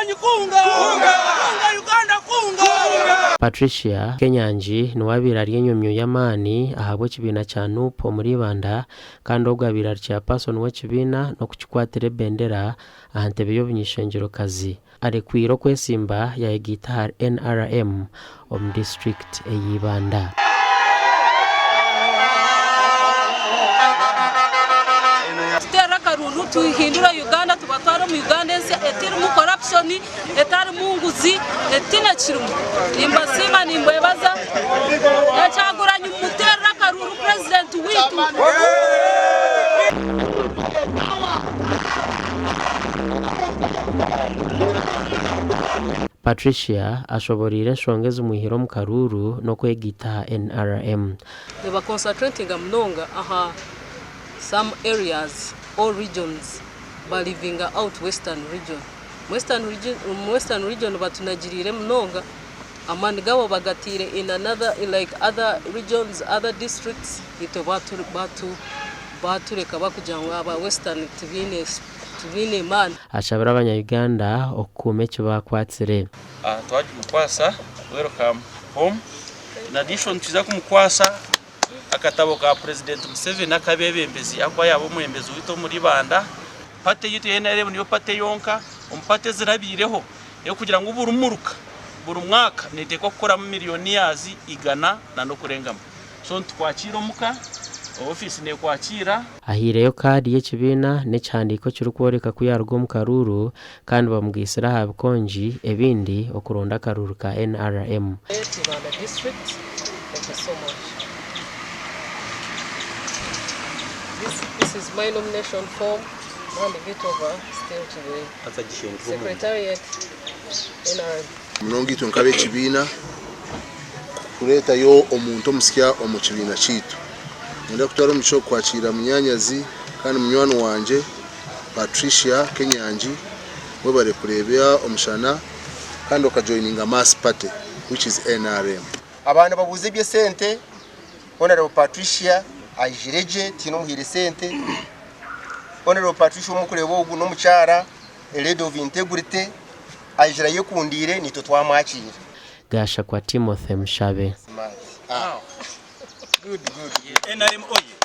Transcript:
Kyagulanyi kunga! Kunga Uganda kunga! Patricia Kenyangi niwe abaire ari enyomyo y'amaani ahabw'ekibiina kya Nup omuri Ibanda kandi obwo abaire ari chairperson w'ekibiina n'okukikwatira ebendera aha ntebe y'obuny'ishengyero-kazi. Arekwire okwesimba yayegaita ahari NRM omu disiturikiti eya Ibanda. Tuteere akaruuru tuhindure Uganda tubatware omu Uganda ensya etirimu corruption, etarimu nguzi, etiine kirimu. Nimbasiima nimbebaza na Kyagulanyi mumuteerere akaruuru president waitu. Patricia ashoboreire enshonga ezimwihire omu karuuru n'okwegaita aha NRM. Niba concentratinga munonga aha some areas or regions ba leavinga out western region. Omu western region batunagiriire munonga, amaani gaabo bagataire in another like other regions, other districts itwe batureka barikugira ngu aba western tibaine tibaine maani. Ashabire abanya Uganda okukuuma eki baakwatsire. Twagimukwasa welcome home. In addition nitwija kumukwasa akatabo ka President Museveni ak'abebembezi ahakuba yaaba omwebembezi waitu omuri Ibanda. Party yaitu eya NRM niyo party yonka omu party ezirabaireho ey'okugira ngu buri muruka buri mwaka neteekwa kukoramu millionaires igana n'okurengamu. So nitukwakiira omuka, ofiisi neekwakiira. Ahaireyo kaadi y'ekibiina n'ekihandiiko ekirikworeka ku yaaruga omu karuuru kandi bamugaitsire aha bikongi ebindi okuronda akaruuru ka NRM. Ibanda district thank you so much this this is my nomination form handing it over still to the secretariat NRM. Munonga itwe nk'ab'ekibiina kureetayo omuntu omusya omu kibiina kyaitu. Niinyenda kutwara omugisha ogu kwakiira munyaanyazi kandi munywani wangye Patricia Kenyangi. Webare kureeba omushana kandi okajoininga Mass Party which is nrm. Abantu nibabuuza eby'esente, Honourable Patricia aijire gye tihaine omuhaire sente. Honourable Patricia ou murikureeba ogu n'omukyara, a lady of integrity, aijire ayekundiire naitwe twamwakiira. Gashakwa Timothy Mushabe. Smart. Ah. Good, good, good. NRM oye!